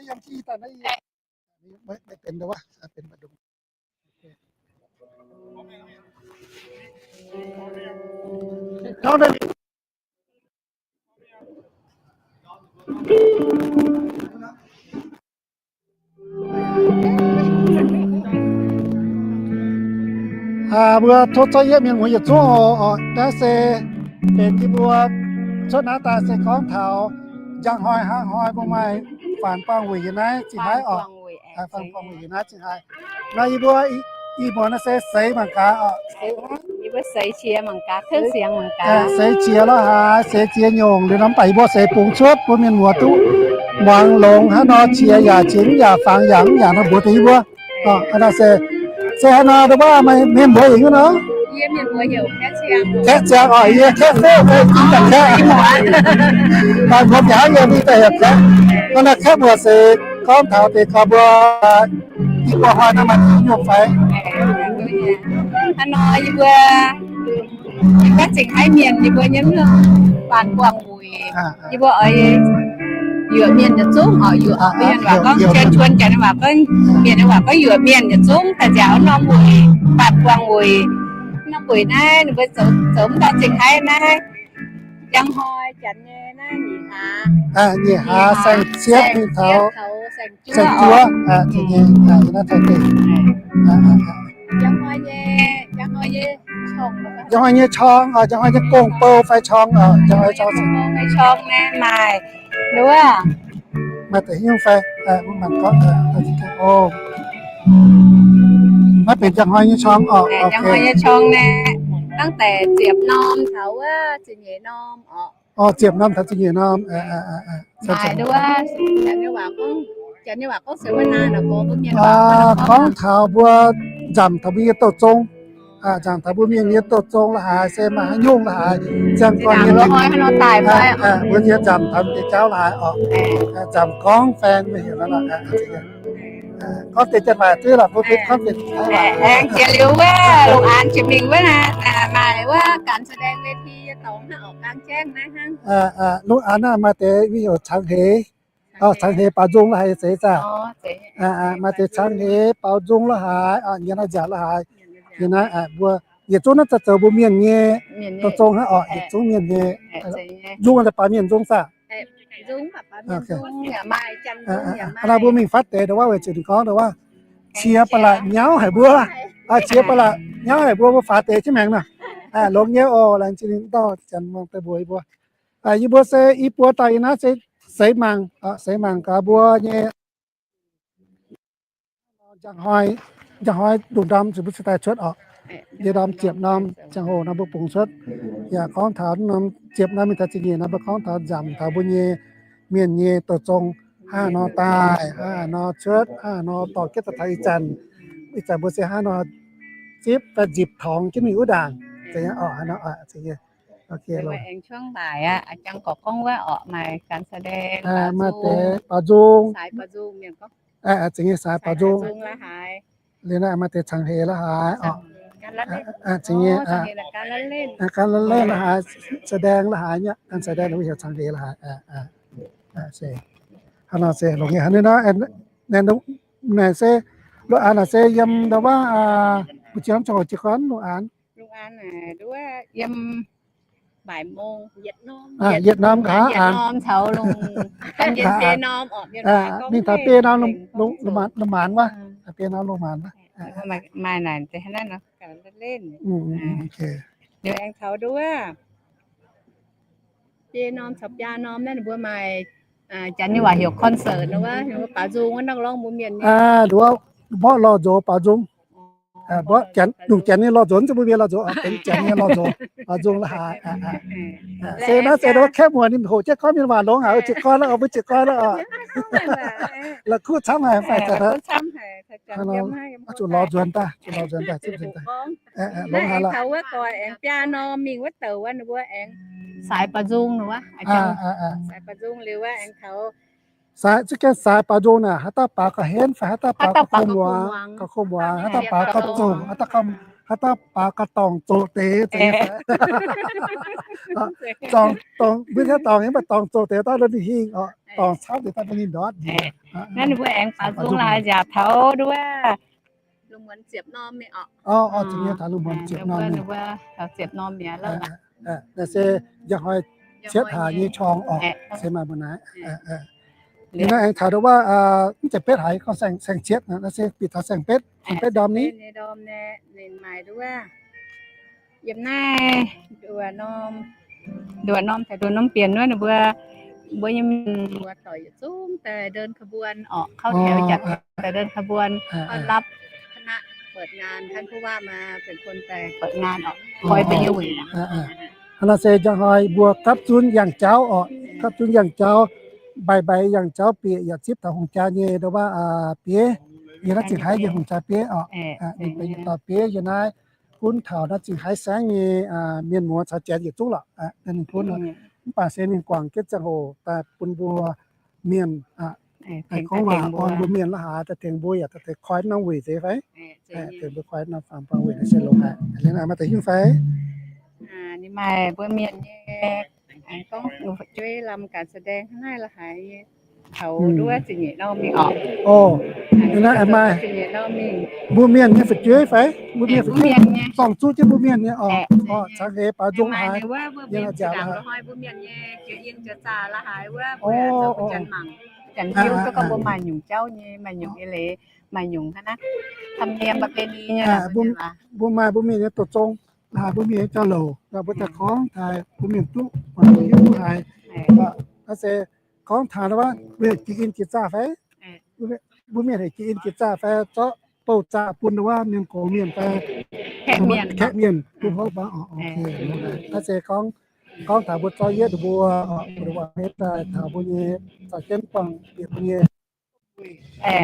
yiem jih daaih naaiv, benx ndongc wuov, benx ndongc. Mbuo tov zorqv yie mienh muoz yietc zungv oc. Naaiv se benx yie mbuo cuotv naaiv daaih se gorngv taux njang hnoi hnangv hnoi mbuo maaih faanx buangh wuic yiem naaiv zingh haaix oc. Faanx buangh wuic yiem naaiv zingh haaix. Nor yie mbuo ih muonz naaiv se seix mangc gaax oc. Seix qiex mangc gaax, seix qiex lorz haaix, seix ziex nyungc liuz nor mv baac yie mbuo seix bungx cuotv bun mienh muoz duqv muangx longx hnangv nor, qiex yaac qiex, mv yaac fangx yaac mv yaac nor mbuox deix yie mbuo. Se hnangv nor ndau wuov maaih mienh mbuox yie nor. Kaeqv ziangx oc, yie Kaeqv Fuqv, Kaeqv Fuqv. Mbuox mi'aqv yie mingh daaih heuc Kaeqv. Nor naaiv Kaeqv muoz se gorngv taux deix gorx mbuo, yie mbuo hnoi naaiv maaih haaix nyungc fai? Hnangv nor yie mbuo, yie mbuo zingh haiv mienh, yie mbuo nyei mv faanx buangh wuic, yie mbuo oix yuoqc mienh yietc zungv oc, yuoqc mienh waac gorngv, juon juon janx waac gorngv, mienh waac gorngv yuoqc mienh yietc zungv daaih nziaauc norm wuic, faanx buangh wuic. Norm wuic naaiv ninh mbuo zoux mv daaih zingh haiv naaiv, njang hnoi janx nyei naaiv nyic hlaax, nyic hlaax saeng-cietv mingh taux saeng-juov, njang hnoi nyei, njang hnoi nyei qorng, njang hnoi nyei gong-bou fai qorng, njang hnoi nyei qorng fai maaih, maaih deix nyungc fai, mbuo mangc gorngv, maiv benx njang hnoi nyei qorng oc. Njang hnoi nyei qorng naaiv, dangh deix ziepc norm taux wuov ziepc nyeic norm oc. Ziepc norm taux ziepc nyeic norm. Gorngv taux mbuo nzamc taux mbuo nyei douh zong, nzamc taux mbuo mienh nyei douh zong la'haaix se maaih haaix nyungc la'haaix, ziangh gorn mbuo nyei nzamc taux mbuo nyei jauv la'haaix oc. Nzamc gorngv faeng mbuo heuc nor, gorngv deix janx-waac duqv lorqc, mbuo gorngv deix aengx jiex liuz wuov lungh aanx jiex mingh wuov, maaih wuov การแสดงเวที yie dorngx hnangv oc, กลางแจ้ง naaiv hnangv. Lungh aanx naaiv maaih deix mbuo heuc cangx heix. Cangx heix baaux nzung la'haaix zeiz zaah. Maaih deix cangx heix baaux nzung la'haaix, nyanc naaiv nziaauc la'haaix. Yie naaiv mbuo yietc zungv naaiv zoux mbuo mienh nyei douh zong hnangv oc, yietc zungv mienh nyei. Nzung daaih baaux mienh nzung zaah. Hnangv naaiv mbuo mingh fatv deix ndau wuov weic zuqc ninh gorngv ndau wuov, qiex ba'laqc nyauv haic mbuo, qiex ba'laqc nyauv haic mbuo, mbuo faaux deix jienv maengx nor. Longx nyei oc, laengz zingh ninh dorh janx muangx daaih mbuox yie mbuo. Yie mbuo se i buo daaih yie naaiv se seix mangc, seix mangc gaax mbuo nyei njang hnoi, njang hnoi nduqc ndorm zuqc mbuo cingx daaih cuotv oc. Ndie ndorm ziepc norm ziangh hoc nor mbuo bungx cuotv. Yaac gorngv taux norm ziepc norm mingh taux ziepc nyeic nor mbuo gorngv taux nzamc taux mbuo nyei mienh nyei douh zong hnangv haaix nor daaih, hnangv haaix nor cuotv, hnangv haaix nor dorh jienv daaih taux ih zanc. Ih zanc mbuo se hnangv haaix nor zipv fai nzipc torngx jienv mingh wuov ndaangc. Zeiz nyei oc, hnangv nor oc, zeiz nyei. Aengx gorngv maaih, jangx gorx gorngv wuov oc, maaih การแสดง, maaih deix baaux nzung, zeiz nyei saaix baaux nzung. Liuz naaiv maaih deix cangx heix la'haaix oc. Zeiz nyei, การละเล่น la'haaix, แสดง la'haaix nyei, การแสดง heuc cangx heix la'haaix. Hnangv nor se longx nyei, hnangv nor naaic se, lungh aanx naaic se yiem ndau wuov, mbuo jiex norm ziangh hoc jiex gorn lungh aanx. Lungh aanx naaic nduov yiem yietc norm, yietc norm nqa'haav, mingh taux biei norm lungh maanz wuov, biei norm lungh maanz wuov. Maaih naaic, liuz aengx taux nduov biei norm caux biaa norm naaiv ninh mbuo maaih, janx nyei waac heuc concert wuov, ninh mbuo baaux nzung wuov, นักร้อง mbuo mienh nyei. Nduov mborqv lorh nzox baaux nzung. Mborqv janx, lungh janx nyei lorh nzox, mv zeiz mbuo mienh lorh nzox, benx janx nyei lorh nzox, baaux nzung la'haaix. Se naaiv se kaeqv muonc ninh hoqc jienv gorngv mienh waac longx haic, oix jiez gorn lorqc, mbuo jiez gorn lorqc. La'kuqv camv haic, fai zanc zuqc lorz nzuonx daaih, zuqc lorz nzuonx daaih, zipv nzuonx daaih. Longx haic lorqc. Wuov doic aengx biaa norm mingh wuov douc wuov, ninh mbuo aengx saaix baaux nzung wuov, saaix baaux nzung liuz wuov aengx taux saaix, zuqc gaengh saaix baaux nzung naaic, haaix dauh baaux gauh henv fai haaix dauh baaux gauh kouv muangx, gauh kouv muangx, haaix dauh baaux gauh zoqc, haaix dauh gauh, haaix dauh baaux gaax dorngc zoqc deix. Dorngc, mbuo hiuv dorngc nyei, mv baac dorngc zoqc deix daaih lorz ninh hingh oc, dorngc camv deix daaih lorz ninh ndortv. Naaiv ninh mbuo aengx baaux nzung laaix nziaauc taux nduov wuov, lungh muonz ziepc norm. Naaiv se njang-hnoi cietv haaix nyei qorng oc, se maaih mbuo naaiv. Ninh naaiv aengx taux nduov wuov, mv zeiz betv haaix, gorngv saeng-cietv, naaiv se bieqc taux saeng-betv, saeng-betv ndorm ni. Yiem naaiv nduov norm, nduov norm taux nduov norm bienx wuov ninh mbuo, mbuo nyei mienh mbuo doic yietc zungv daaih เดินขบวน oc, เข้าแถวจัด เดินขบวน ต้อนรับคณะเปิดงาน ท่านผู้ว่ามาเป็นคนไปเปิดงาน oc, koi mbuo nyei wuic. Hnangv naaiv se njang-hnoi mbuo gapv zunv yangh jauv oc, gapv zunv yangh jauv, mbaix mbaix yangh jauv bieqc yaac zipv taux hungh jaa nyei nduov wuov, bieiv, yiem naaiv zingh haiv nyei hungh jaa bieiv oc. Ninh benx yietc dauh bieiv yiem naaiv, gunv taux naaiv zingh haiv saengv nyei mienh muoz caux janx yietc zungv lorqc. Ninh gunv, mv baac se ninh guangc jienv ziangh hoc daaih bun mbuo mienh gorngv waac orn mbuo mienh la'haaix, daaih tengx mbuo yaac daaih koi norm wuic zeiz fai? Tengx mbuo koi norm faam-buang wuic naaiv se longx haic. Liuz naaiv maaih deix nyungc fai? Ninh maaih mbuo mienh nyei, gorngv fu'jueiv lamh การแสดง hnangv naaiv la'haaix nyei. Taux nduov ziepc nyeic norm mingh oc. Naaiv maaih mbuo mienh nyei fu'jueiv fai? Mbuo mienh fu'jueiv, zorng zuqv jienv mbuo mienh nyei oc. Cangx heix baaux nzung haaix, yiem nziaauc la'haaix. Mbuo mienh nyei jiex in jiex zaac la'haaix wuov, mbuo janx mangc, janx hiuv duqv gorngv mbuo maaih nyungc jauv nyei, maaih nyungc eix leiz, maaih nyungc hnangv naaiv ธรรมเนียมประเพณี nyei. Mbuo maaih mbuo mienh nyei doz zong, la'haaix mbuo mienh nyei jauv-louc, mbuo daaih gorngv taux mbuo mienh duqv hiuv haic. Naaiv se gorngv taux wuov, mbuo hec jiex in jiex zaac fai? Mbuo mienh hec jiex in jiex zaac fai zorqv bouh zaac bun wuov mienh gox mienh fai? Kaeqv mienh, kaeqv mienh duqv hopv. Naaiv se gorngv, gorngv taux mbuo zorqv yietv mbuo, mbuo waac-hepv daaih taux mbuo nyei, caux jienv buangh bieqc mbuo nyei,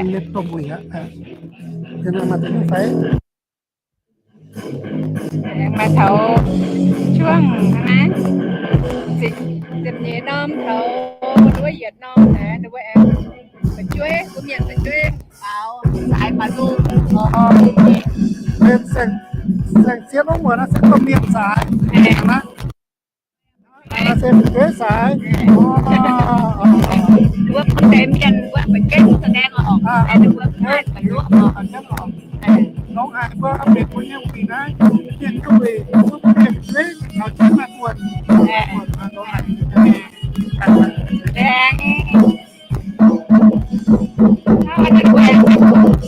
nyei domh wuic aqv. Maaih taux juangv naaiv, ziepc nyeic norm taux nduov yietc norm naaiv, nduov aengx fu'jueiv, mbuo mienh fu'jueiv baaux saaix baaux nzung. Benx saeng-cietv wuov muonz naaiv se domh mienh saaix. Naaiv se fu'jueiv saaix. Wuov deix mienh wuov fu'jueiv แสดงออก wuov maaih fu'jueiv oc. Longx haic mbuo benx mbuo nyei wuic naaiv, mienh nyei wuic, mbuo mienh fu'jueiv taux jienv maaih buonc. Aengx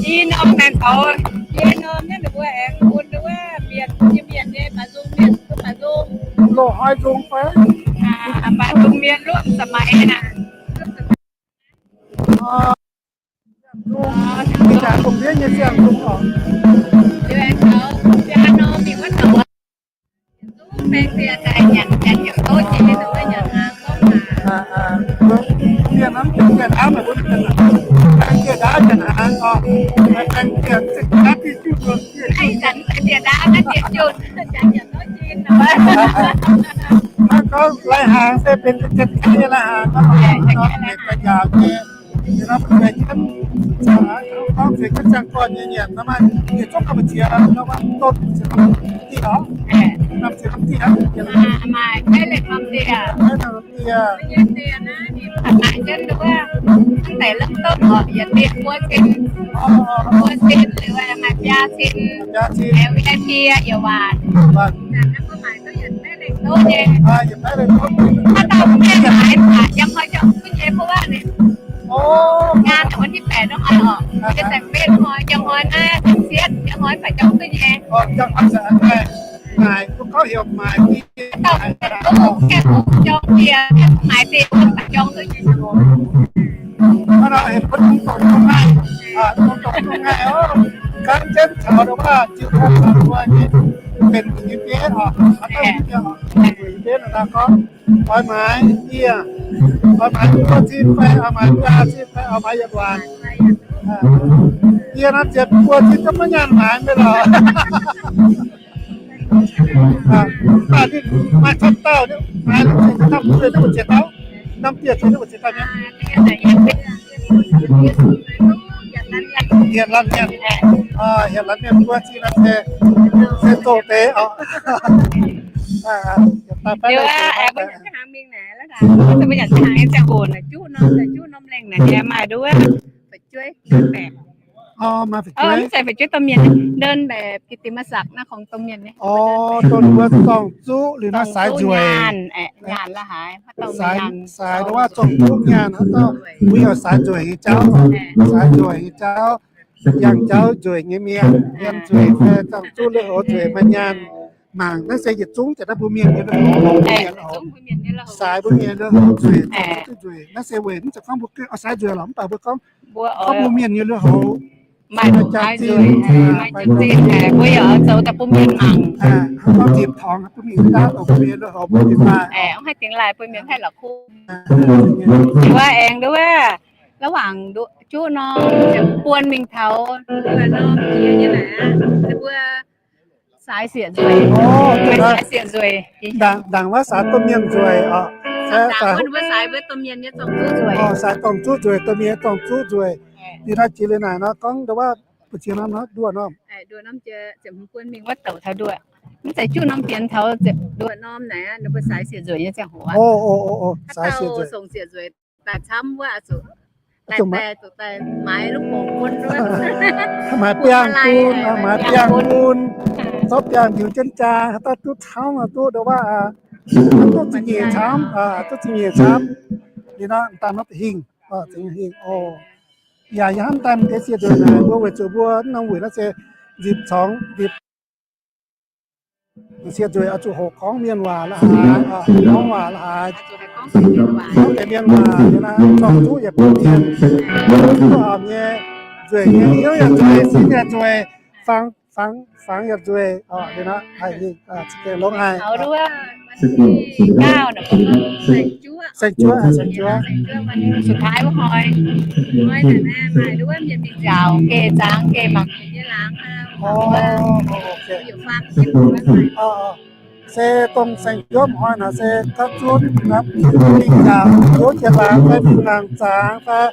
i norm naaic taux, i norm naaiv ninh mbuo aengx bun wuov mienh nyei mienh nyei baaux nzung, mienh duqv baaux nzung, loz-hnoi nzung fai? Baaux nzung mienh ร่วมสมัย naaic. Nzung, mienh jaax lungh ndiev nyei siang nzung oc. Liuz aengx taux jaa norm mingh wuov taux, mbuo mienh duqv mengh diex daaih nyanc, nyanc heuc tov jiex, mbuo nyanc hnaangx gorngv hnaangx. Mbuo mienh hnamv jiex diex ndaauv, mbuo mienh mengh diex ndaauv nyanc hnaangx oc. Mengh diex, mengh diex ndaauv diuh diuh nzuonx diex. Ih zanc diex ndaauv naaiv diex junh, jaax nyanc tov jiex nor. Hnangv gorngv lai-hnaangx se benx jatv nyei lai-hnaangx, gorngv lai-hnaangx nor benx daaih njaaux nyei. Ninh nor mbuo jienv, gorngv se jienv ziangh gorn nyei nyanc nor, maaih yietc zungv ganh mbu'ziex nor, maaih domh ziex norm dieh oc. Norm ziex norm dieh aqv. Maaih maiv leih norm dieh. Maiv norm dieh. Maiv norm dieh naaiv, ninh mangc jienv wuov, hnangv deix lomh nzoih oc, yietc dieh buo cin, buo cin liuz maaih biaa cin, biaa cin, V I P yietc waanc. Yietc waanc. Naaiv mbuo maaic duqv yietc maiv leih ndoqv nyei. Yietc maiv leih ndoqv. Haaix dauh mv mienh maaiz, njang hnoi jangx duqv nyei, เพราะว่า นี่ งานวันที่แปด น้องอันออก จะแต่งเบ้น hnoi, njang hnoi naaiv, เจ็ด njang hnoi phải jangx duqv nyei. Maaic, mbuo gorngv heuc maaic, haaix dauh duqv, jangx dieh, maaiz dieh, phải jangx duqv nyei. Hnangv nor heuc bun dongh dongh ngaih, dongh dongh ngaih oc. Ganh jienv caux dongh wuov jiu tong caux mbuo nyei, benx nyei bieiv oc, hnangv naaiv nyei bieiv oc, benx nyei bieiv nor gorngv, oix maaiz dieh, oix maaiz buo cin fai oix maaiz biaa cin fai oix maaiz yietc waanc. Dieh nor ziepc buo cin zungv maiv nyaanh maaiz mingh lorqc. Mv baac ninh maaih camv dauh, maaih norm dieh zungv mbu'ziex dauh, norm dieh zungv mbu'ziex dauh nyei. Hietc laanh mienh, hietc laanh mienh buo cin nor se se zoqc deix oc. Liuz aeqv, mbuo yaac ziangh hnangv mingh naaic, mbuo yaac ziangh hnangv nyei ziangh hoc naaic, juqv norm, juqv norm lengh naaic, maaih nduov fu'jueiv, fu'jueiv, mv zeiz fu'jueiv domh mienh, เดินแบบกิตติมศักดิ์ naaiv ของ domh mienh nyei. Dongh mbuo zorng-zuqv liuz naaiv saaix nzueic, nyaanh la'haaix, saaix nduov wuov zorng-zuqv nyaanh, mbuo heuc saaix nzueic nyei jauv, saaix nzueic nyei jauv, yangh jauv nzueic nyei mienh, yiem nzueic fai zorng-zuqv lui-houx nzueic maaih nyaanh. Mangc naaiv se yietc zungv jiex naaiv mbuo mienh nyei lui-houx, saaix mbuo mienh lui-houx nzueic, zorng-zuqv duqv nzueic. Naaiv se weic mv zeiz gorngv mbuo saaix nzueic lorqc, mv baac mbuo gorngv gorngv mbuo mienh nyei lui-houx maaih jaax-zinh, maaih jaax-zinh, mbuo yaac zoux daaih bun mienh mangc, gorngv nzipc torngx bun mienh daaih, mbuo mienh lui-houx mbuo mienh maaih, haih dingx laaih bun mienh haih la'kuqv. Wuov aengx nduov wuov, ระหว่าง juqv norm ziepc buonc mingh taux norm jiex nyei naaic, mbuo saaix sieqv nzueic, saaix sieqv nzueic, ndaangc wuov saaix domh mienh nzueic oc, saaix domh mienh nyei zorng-zuqv nzueic, domh mienh zorng-zuqv nzueic. Liuz naaiv jiex liuz naaic nor gorngv nduov wuov, mbu'ziex norm nor nduov norm, ziepc buonc mingh wuov douc taux nduov, mv zeiz juqv norm fienx taux nduov norm naaic, ninh mbuo saaix sieqv nzueic nyei ziangh hoc, saaix sieqv nzueic, daaih camv wuov, zuqc daaih, zuqc daaih maaiz lungh hoc bun, maaiz biangh bun, maaiz biangh bun, zorqv biangh ndiux jienv jaa, haaix dauh duqv camv duqv nduov wuov, duqv zingh nyeic camv, duqv zingh nyeic camv. Liuz nor daaih nor hingh, hingh oc. Yaac yie hnamv daaih mv deix sieqv nzueic naaic, mbuo weic zuqc mbuo norm wuic naaiv se nzipc corngx nzipc sieqv nzueic oix zuqc hoqc gorngv mienh waac la'haaix, gorngv waac la'haaix, gorngv deix mienh waac, zorng-zuqv yaac bun mienh, duqv horpc nyei, nzueic nyei, hnyouv yaac nzueic, sin yaac nzueic, fangx, fangx yaac nzueic oc. Liuz nor haih za'gengh longx haic. Saeng-juov, saeng-juov, saeng-juov. Se dongh saeng-juov hnoi naaic se gauh zunv mingh nzaangc, mingh nzaangc fai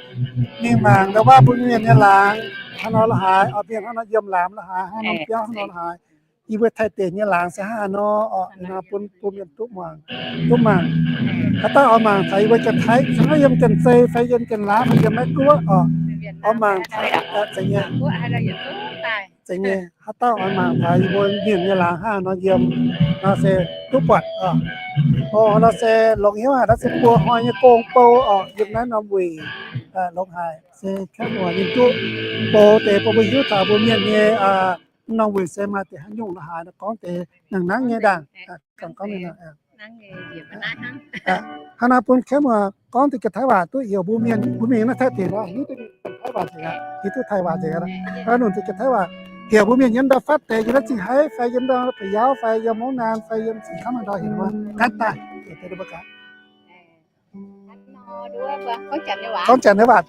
mingh mangc, nduov wuov mbuo mienh nyei laangz hnangv nor la'haaix, mienh hnangv nor yiem laangz la'haaix, hnangv nor biauv hnangv nor la'haaix. Yie mbuo Taiv deic nyei laangz se hnangv haaix nor oc, bun, bun mienh duqv muangx, duqv mangc. Haaix dauh oix mangc taux yie mbuo Janx-Taiv, se hnangv yiem Janx-Zei fai yiem Janx-Laauv fai yiem Meiv-Guoqv oc, oix mangc taux, zeiz nyei, zeiz nyei. Haaix dauh oix mangc taux yie mbuo mienh nyei laangz hnangv haaix nor yiem, nor se duqv buatc oc. Oc, nor se longx hnyouv haic, nor se buo hnoi nyei gong bou oc, yiem naaiv norm wuic, longx haic. Se kangv muoc ninh duqv bou deix bun mbuo hiuv taux mbuo mienh nyei norm wuic se maaih deix haaix nyungc la'haaix nor gorngv deix nangc nangv nyei ndaangc. Hnangv naaiv bun kangv muoc gorngv deix Janx-Taiv waac duqv heuc mbuo mienh, mbuo mienh naaiv Taiv deic nor, hiuv duqv Taiv waac nzengc aqv, hiuv duqv Taiv waac nzengc aqv. Hnangv nor deix Janx-Taiv waac heuc mbuo mienh yiem ndau fatv deix, yiem naaiv Zingh Haaix fai yiem ndau Pei Yauv fai yiem Mungv Naan fai yiem Zingh Kamv ndau heuc mbuo gaatv daaih, gorngv Janx-Taiv waac.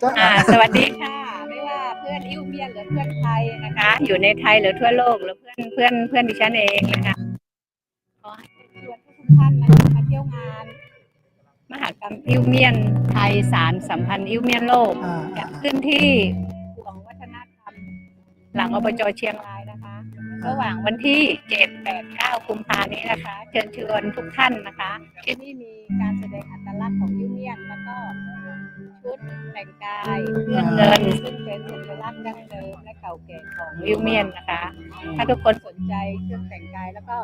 สวัสดีค่ะ ไม่ว่าเพื่อนอิ้วเมียนหรือเพื่อนไทยนะคะ อยู่ในไทยหรือทั่วโลก หรือเพื่อน เพื่อน เพื่อนดิฉันเองนะคะ ขอให้เชิญชวนทุกท่านนะคะ มาเที่ยวงานมหกรรมอิ้วเมียนไทย สานสัมพันธ์อิ้วเมียนโลก จัดขึ้นที่กระทรวงวัฒนธรรม หลัง อบจ. เชียงรายนะคะ ระหว่างวันที่ เจ็ด แปด เก้า กุมภานี้นะคะ เชิญชวนทุกท่านนะคะ ที่นี่มีการแสดงอัตลักษณ์ของอิ้วเมียน แล้วก็ชุดแต่งกายเครื่องเงิน ซึ่งเป็นสัญลักษณ์ดั้งเดิมและเก่าแก่ของอิ้วเมียนนะคะ ถ้าทุกคนสนใจเครื่องแต่งกายแล้วก็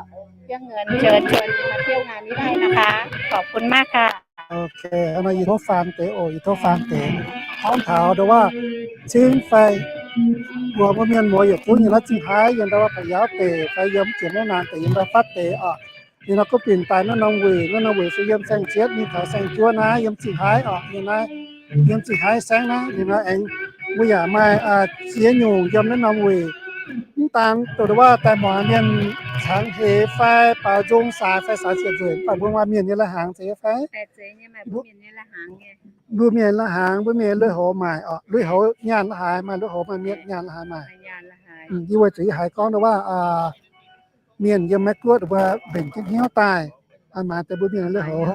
เครื่องเงิน เชิญชวนมาเที่ยวงานนี้ได้นะคะ ขอบคุณมากค่ะ โอเค hnangv naaiv yie tov faan deix oc, yie tov faan deix. Gorngv taux nduov wuov cingv fai mbuox mbuo mienh muoz yietc zungv yiem naaiv Zingh Haaix, yiem ndau wuov Pei Yauv deic fai yiem jiex Mungv Naan deic, yiem ndau fatv deix oc. Ninh nor gunv binc daaih naaiv norm wuic, naaiv norm wuic se yiem saeng-jietv mingh taux saeng-juov naaiv, yiem Zingh Haaix oc, yiem naaiv, yiem Zingh Haaix saengv naaiv. Ninh nor aengx mbuo yaac maaih ziex nyungc yiem naaiv norm wuic. Mv daan doqc nduov wuov daaih muangx mienh cangx heix fai baaux nzung saaix fai saaix sieqv nzueic, mv baac mbuo maaih mienh nyei lai-hnaangx zeiz fai? Mbuo mienh lai-hnaangx, mbuo mienh lui-houx maaic oc, lui-houx nyaanh la'haaix, maaih lui-houx maaih mienh nyaanh la'haaix maaic. Yie weic zuqc yie haiz gorngv nduov wuov mienh yiem Meiv Guoqv mbuo mbenc jienv hnyouv daaih, maaiz deix mbuo mienh lui-houx.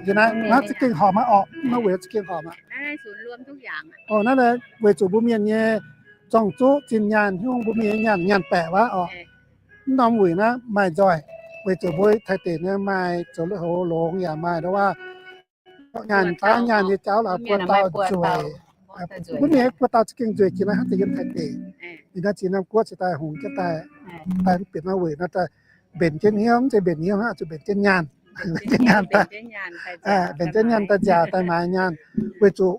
Yie naaiv, naaiv za'gengh horpc maiv orqc, naaiv weic za'gengh horpc aqv. Naaiv weic zuqc mbuo mienh nyei zorng-zuqv zinh nyaanh, hnyouv mbuo mingh nyaanh, nyaanh baeqc wuov orqc. Mv norm wuic naaiv maaih nzoih, weic zuqc mbuo Taiv deic naaiv maaih zoux lui-houx longx yaac maaih ndau wuov nyaanh daav nyaanh nyei jauv laaix buo dauh nzueic. Mbuo mienh buo dauh za'gengh nzueic jiex naaiv hnangv deix yiem Taiv deic. Ninh naaiv zinh norm guoqv cingx daaih hungx jienv daaih, daaih mv bieqc norm wuic naaiv daaih mbenc jienv hnyouv, mv zeiz mbenc hnyouv hnangv, zuqc mbenc jienv nyaanh, mbenc jienv nyaanh daaih, mbenc jienv nyaanh daaih nziaauc daaih maaiz nyaanh, weic zuqc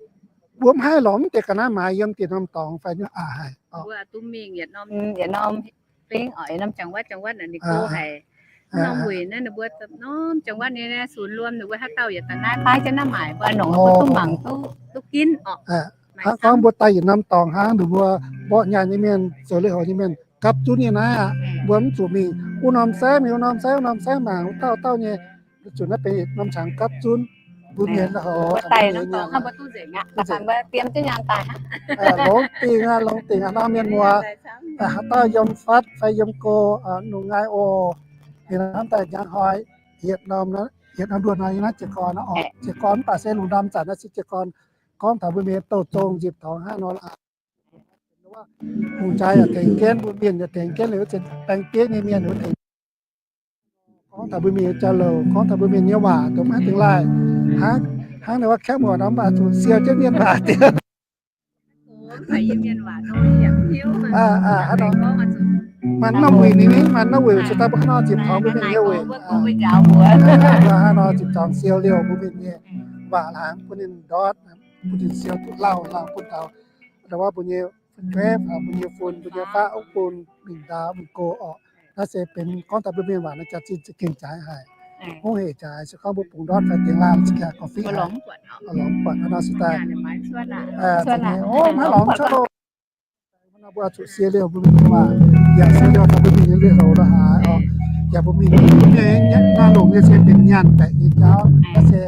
mbuo mv haih lorz mv deix ga'naaiv maaiz yiem dinh norm dorngx fai nyei aqc haic. Mbuo duqv mingh yietc norm, yietc norm fingx oc, yietc norm จังหวัด จังหวัด naaic ninh go haic. Norm wuic naaiv ninh mbuo norm จังหวัด nyei naaiv ศูนย์รวม ninh mbuo haaix dauh yietc daaih naaiv paaiv jienv naaiv maaic, mbuo nongc mbuo duqv mangc duqv ginv oc. Hnangv gorngv mbuo daaih yietc norm dorngx hnangv, ninh mbuo mborqv nyaanh nyei mienh, zoux lui-houx nyei mienh gapv zunv nyei naaiv aqv, mbuo mv zuqc mingh wuov norm saengv, mingh wuov norm saengv, wuov norm saengv mangc wuov dauh dauh nyei, zuqc naaiv benx norm qangx gapv zunv mbuo mienh lui-houx. Longx dingc aqv, longx dingc aqv nor mienh muoz. Haaix dauh yiem fatv fai yiem go, lungh nqaai oc. Ninh hnamv daaih njang hnoi hietc norm, hietc norm nduoh nor yiem naaiv jiez gorn oc, jiez gorn mv baac se lungh ndorm zanc naaiv se jiez gorn gorngv taux mbuo mienh douh zong nzipc taux hnangv nor lorqc. Hungh jaaix yaac tengx jienv, mbuo mienh yaac tengx jienv, liuz wuov zinh baeng bieiv nyei mienh wuov tengx gorngv taux mbuo mienh nyei jauv-louc, gorngv taux mbuo mienh nyei waac, dongh maiv dingx laaih. Hnangv, hnangv ninh wuov kaeqv muoc nor mv baac zuqc siou jienv mienh waac diex. Maaih norm wuic ninh, maaih norm wuic zuqc daaih mbuo hnangv nor zipc taux mbuo mienh nyei wuic. Mbuo hnangv nor zipc taux siou liouh mbuo mienh nyei waac hnaangx bun ninh ndortv, bun ninh siou duqv lauh lauh bun taux, ndau wuov mbuo nyei fu'jueiv, mbuo nyei fun, mbuo nyei faqv, ov bun mingh ndaaux mingh go orqc. Naaiv se benx gorngv taux mbuo mienh waac naaiv jaax zinh za'gengh jaaix haic. Hungh hec jaaix, se gorngv mbuo bungx ndortv fai dingx laanh za'gengh gorngv fingx haic. Lorz mv buatc, lorz mv buatc hnangv nor se daaih, mv haih lorz cuotv loh. Hnangv nor mbuo zuqc siou liouh mbuo mienh waac, yaac siou liouh taux mbuo mienh nyei lui-houx la'haaix oc. Yaac mbuo mienh, mbuo mienh nyei naaiv longc nyei se benx nyaanh baeqc nyei jauv, naaiv se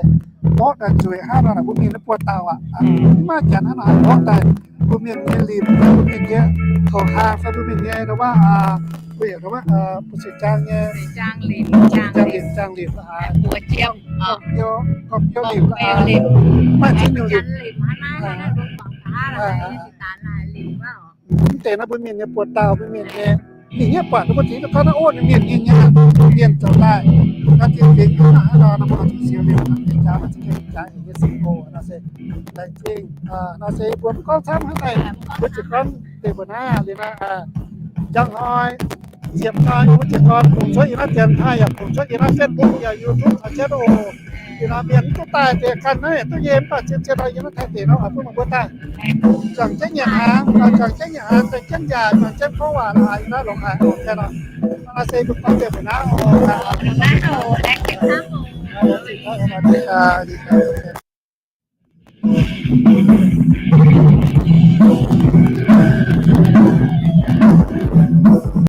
mborqv daaih nzueic hnangv nor naaic mbuo mienh naaiv buo dauh aqv. Mv maaih janx hnangv nor mborqv daaih mbuo mienh nyei limc, mbuo mienh nyei toux hlaang fai mbuo mienh nyei ndau wuov, mbuo heuc ndau wuov, mbuo siec jaang nyei, jaang limc, jaang limc la'haaix, gorngv biouv, gorngv biouv limc la'haaix, maaih ziex nyungc limc. Mv deix naaiv mbuo mienh nyei buoz-dauh, mbuo mienh nyei, ninh nyei buatc ninh mbuo tengx duqv gorngv naaiv ov, ninh mienh nyei, mienh zoux daaih, naaiv zinh fingx hnangv nor, nor mbuo zuqc siou liouh, jaax, jaax, nor se, laengz zingh, nor se mbuo mv gorngv camv hnangv naaic, mbuo ziouc gorngv deix mbuo naaiv liuz nor, njang hnoi, ziepc hnoi, mbuo ziouc gorngv bungx cuotv yiem naaiv dienx taaih yaac bungx cuotv yiem naaiv Facebook yaac YouTube caux jienv oc. Ih hnoi mienh mv duqv daaih deix ganh naaiv yaac duqv nyei, mv baac zien-zien nor yiem naaiv Taiv deic nor, mbuo mangc mbuo daaih juangc jienv nyanc hnaangx, juangc jienv nyanc hnaangx, juangc jienv njaaux, juangc jienv gorngv waac la'haaix, yiem naaiv longx haic oc. Hnangv nor se mbuo gorngv deix mbuo naaiv oc.